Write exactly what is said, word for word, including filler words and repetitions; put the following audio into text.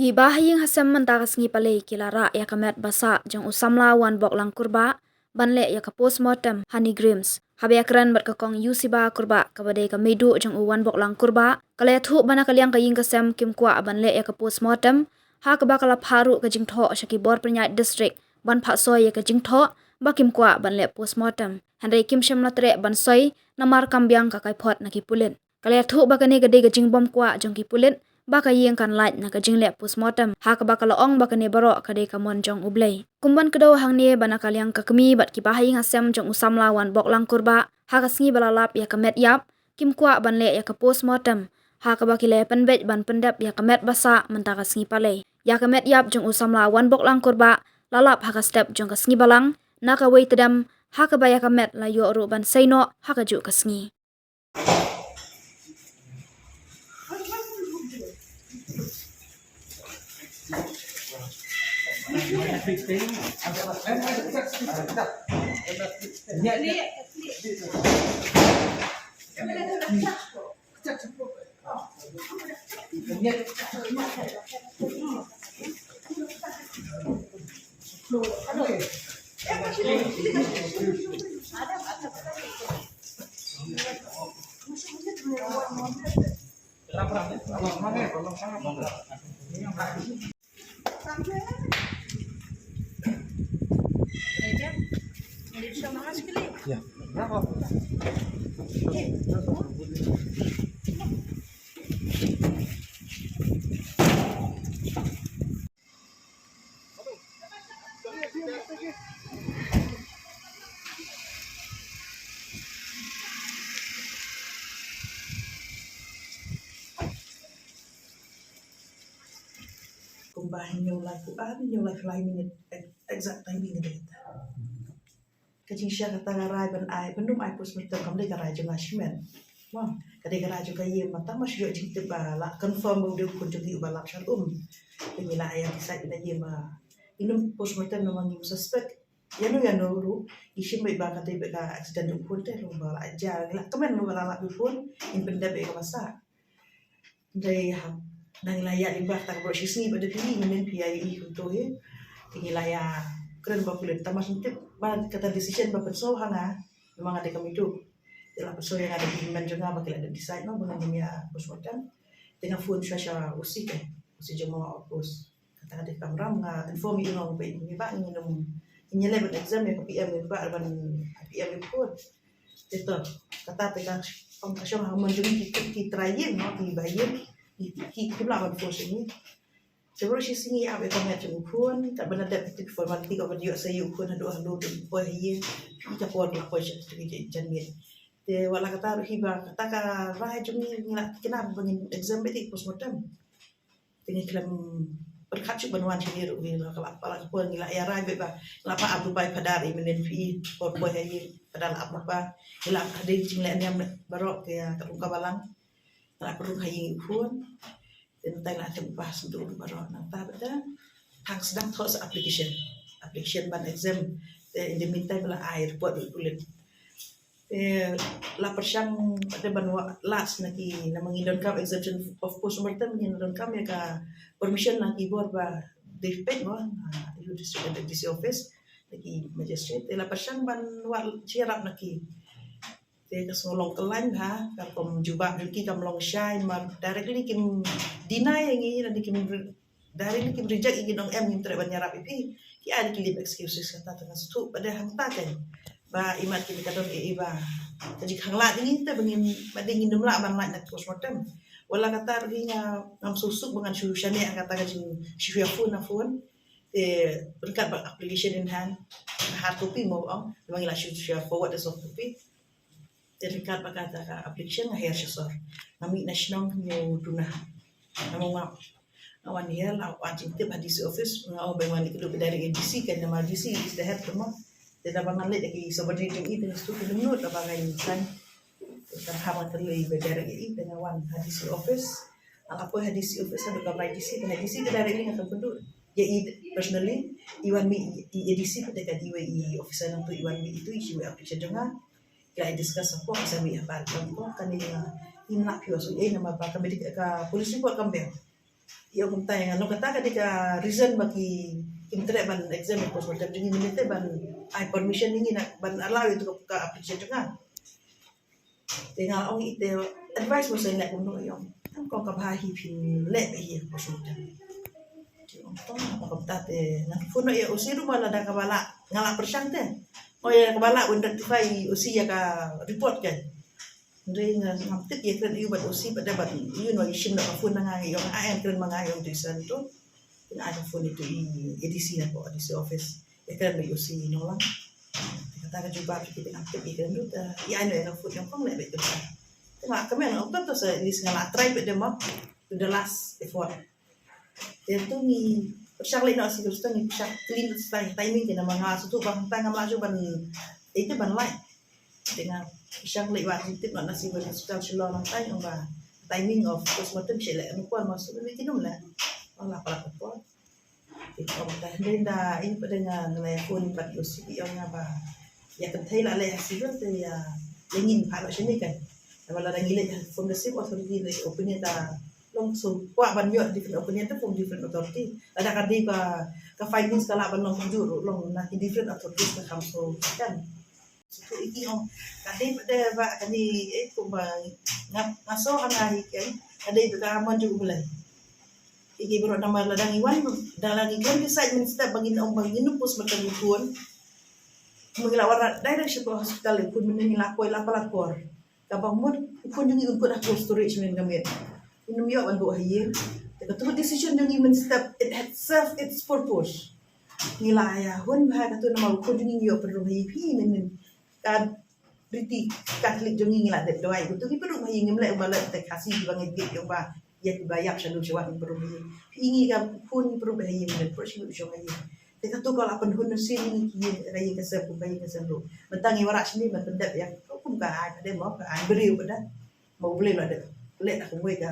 Ki bahaïing hasem mynta ka sngi Palei ki la rah ïa ka met basah jong u samla Wanboklang Kurbah ban leh ïa ka postmortem ha NEIGRIHMS. Haba ïakren bad ka Kong Yusiba Kurbah kaba dei ka meiduh jong u Wanboklang Kurbah, ka la ïathuh ba na ka liang ka ïing ka sem kim kwah ban leh ïa ka postmortem, ha kaba ka la phah ruh ka jingthoh sha ki bor pynïaid district ban phah soi ïa ka jingthoh ba kim kwah ban leh postmortem. Hynrei kim shym la treh ban soi namar kam biang ka kaiphod na ki pulit. Ka la ïathuh ba kane ka dei ka jingbymkwah jong ki pulit ba ka ïing kan lait na ka jingleh postmortem, ha kaba ka la ong ba kane baroh ka dei ka mon jong U Blei. Kum ban kdew hangne ba na ka liang ka kmie bad ki bahaïing hasem jong u samla Wanboklang Kurbah, ha ka sngi ba la lap ïa ka met ïap, kim kwah ban leh ïa ka postmortem, ha kaba ki la ïapynbeit ban pyndep ïa ka met basah mynta ka sngi Palei. Ïa ka met ïap jong u samla Wanboklang Kurbah la lap ha ka step jong ka sngi balang na kawei tdem, ha kaba ïa ka met la ïoh ruh ban sei noh ha kajuh ka sngi. Kumba hynñiew lai, kumba hynñiew lai minit, exact timing ka dei kata. Ka jingshisha kata ka rai ban ai, ban ym ai postmortem kam dei ka rai jong nga shimet. Mo, ka dei ka rai jong ka ïing, mynta ma shu ïoh jingtip ba la confirm ba u dei u khun jong ngi uba lap sha lum. Te ngi la ïa decide na ïing ba ngin ym postmortem namar ngi suspect ïano ïano ruh, ngi shim beit ba ka dei beit ka accident jong u khun te, ruh ba la jia, ngi la kmen ruh ba la lap u khun, ngin pyndep beit ka basah. Dei ha, nang la ïa lyngba kata ka baroh shi sngi ba da phi, ngin phi ïa i kumto hi. Te ngi la ïa kren ba pulit, tang ba sngewtip ba kata decision ba pynsngew ha nga, namar nga dei ka meitu. Te la pynsngew ïa nga da ki hynmen jong nga ba ki la dep decide noh ba ngin ïa postmortem. Te nga phone shuwa sha O C te, O C jong Mawbah Outpost. Kata ka dei ka kamram, nga inform ïa i, nga ong ba i, ba ngin ym, ngin ïa leh ban exam ïa ka P M, ba ban P M report. Te to, kata te ka, ong ka shong ha mon jong ki, ki trai ïing, no, ki ba ïing, ki, ki, kim lah ban force ïa ngi. Te baroh shi sngi ap ïa ka met jong u khun, kat ba la dep ki formality kaba dei ïoh sa ïa u khun haduh haduh u poi ha ïing, phi ka por la poi sha ki janmiet. Te wat la kata ruh hi ba kata ka rai jong ngi, ngi la thikna ba ngin exam beit, postmortem. Te ngi khlem pyrkhat shuh ban wan shane ruh, ngi la, ka la, ka la ka por ngi la ïa rai beit ba la pa ap lypa ïa Phadar, i mynnin phi por poi ha ïing, Phadar la ap lypa. Ngi la ap ha dei jingleh niam baroh, ka ïa ka rung ka balang. Ngi la pynrung ha ïing u khun. Te mynta ngi la tip ba syntu baroh nangta bad da tang sdang thoh sa application, application ban exam. Te in the meantime la ai report u pulit. Te la pyrshang, te ban wad last na ki, namar ngin donkam exemption of postmortem, ngin donkam ïa ka permission na ki bor ba dei peit mo, na U District and D C office, na ki magistrate. Te la pyrshang ban wad sha ïarap na ki. Te ka sngew long kyllain ha, ka rukom jubab jong ki kam long shai, namar directly kim deny ïa ngi, lane kim directly kim reject ïa ngi, nong em ngim treh ban ïarap ïa phi. Ki ai da ki lame excuses kata, te nga sngewthuh pat de hangta kan. Ba imat kine ka don ei ei ba ka jingkhanglad ïa ngi te ba ngin, ba dei ngin ym lah ban lait na postmortem. Wat la kata ruh hi nga ngam sngewsuk ba ngan shu shaniah kata ka jing, shu ïa phone na phone. Te ryngkat bad application in hand, hard copy mo ong, ba ngi la shu, shu ïa forward da soft copy. Te ryngkat bad kata ka application nga hiar sha sor. Nga mih na shnong hynñiew duna. Nga mut nga, nga wan hiar, la wad jingtip ha D C office, nga ong ba wan leit kynduh beit direct ïa D C, kan namar D C is the head, kumno. Te da ba ngan leit da ki subordinate jong i, te nga sngewthuh ki lyngngoh da ba ngan sign. Te tang haba nga kynduh beit direct ïa i, te nga wan ha D C office. Nga la poi ha D C office, haduh ka bai D C, te ha D C te directly nga kynduh ïa i personally, i wan mih ïa D C, te ka dei wei i officer nangtu i wan mih itu, i shu mih application jong nga. Ki la discuss hapoh, ki sa mih hapoh, hapoh, kane nga, ngim lah phi wan shu ei namar ba ka medical, ka police report kam biang. Ïa kumta ïa nga long kata ka dei ka reason ba ki kim treh ban examine postmortem jong ngi mynta ban ai permission ïa ngi na ban allow ïa tu ka application jong nga. Te nga ong ite advice mo sa ïa kumno ïa ong. Tang kong ka bha hi phin leh hi postmortem. Te ong tang ba kumta te nga phone ïa OC ruh ba lada kaba lah nga lah pyrshang te. Mo ïa kaba lah un rectify OC ïa ka report kan. Hynrei nga ngam tip ïa kren ïa u bad OC bad da bad ïa u no ïa shim da ka phone na nga ïa ong ai kren ma nga ïa ong tu isan tu. Nga ai ka phone ïa tu ïa ADC na ko ADC office ïa kren ïa OC ïa no lang. Kata ka jubab ïa kita ngam tip ïa kren tu ta ïa ai no ïa ka phone ïa ong kong leh bad tu. Te nga kmen ong tu tu sa at least nga la try bad da ma to the last effort. Te tu ngi pyrshang leh noh shuh tu ngi pyrshang clean tu sa timing kine ma nga shuh tu ba hangta ngam lah shuh ban ite ban lait. Te nga pyrshang leh ba tip noh na Civil Hospital Shillong hangta ong ba timing of postmortem shu leh anu kwar ma shuh tu ngi kin ym leh. Ong la pala kwar. Te ong ta hynda in pa da nga ngi leh phone bad OC ong nga ba ïa kynthei la leh ha civil te ïa ïa ngin pha noh shane kan. Namar lada ngi leh from the same authority the opinion ta long so kwah ban ïoh different opinion ta from different authority. Lada ka dei ka ka findings ka lah ban long kumjuh ruh long na ki different authorities ka kham so kan. So tu iki ong ka dei pat da ba ka dei eh kumba nga nga so ha nga hi kan ka dei ba ka mon ju Blei. Iki baroh namar lada ngi wan da la ngi wan decide mynstep ba ngin ong ba ngin postmortem u khun. Ngi la wan direct sha hospital u khun mynne ngi la koi la pala kor. Kaba mut u khun jong ngi un kut ha cold storage mynne ka miet. Un ym ïoh ban buh ha ïing. Te katu ka decision jong ngi mynstep it had served its purpose. Ngi la ïa hun bha katu namar u khun jong ngi ïoh pynrung ha ïing phi mynne. Ka riti Katholik jong ngi ngi la dep duwai. Katu ki pynrung ha ïing ngim leh ba leh te Khasi kiba ngi dep ïoh ba ïa kiba ïap sha lum sha wah ngi pynrung ha ïing. Phi ngi ka khun ngi pynrung ha ïing mynne pynrung shi lum shong ha ïing. Te katu ka la pynhun na sien ngi ki ïing ka ïing ka sem kum ka ïing ka sem ruh. Mynta ngi wanrah shane ban pyndep ïa ka kum ka ai ka dei mo ka ai briew ka dei. Mo U Blei la dep leh da kumwei ka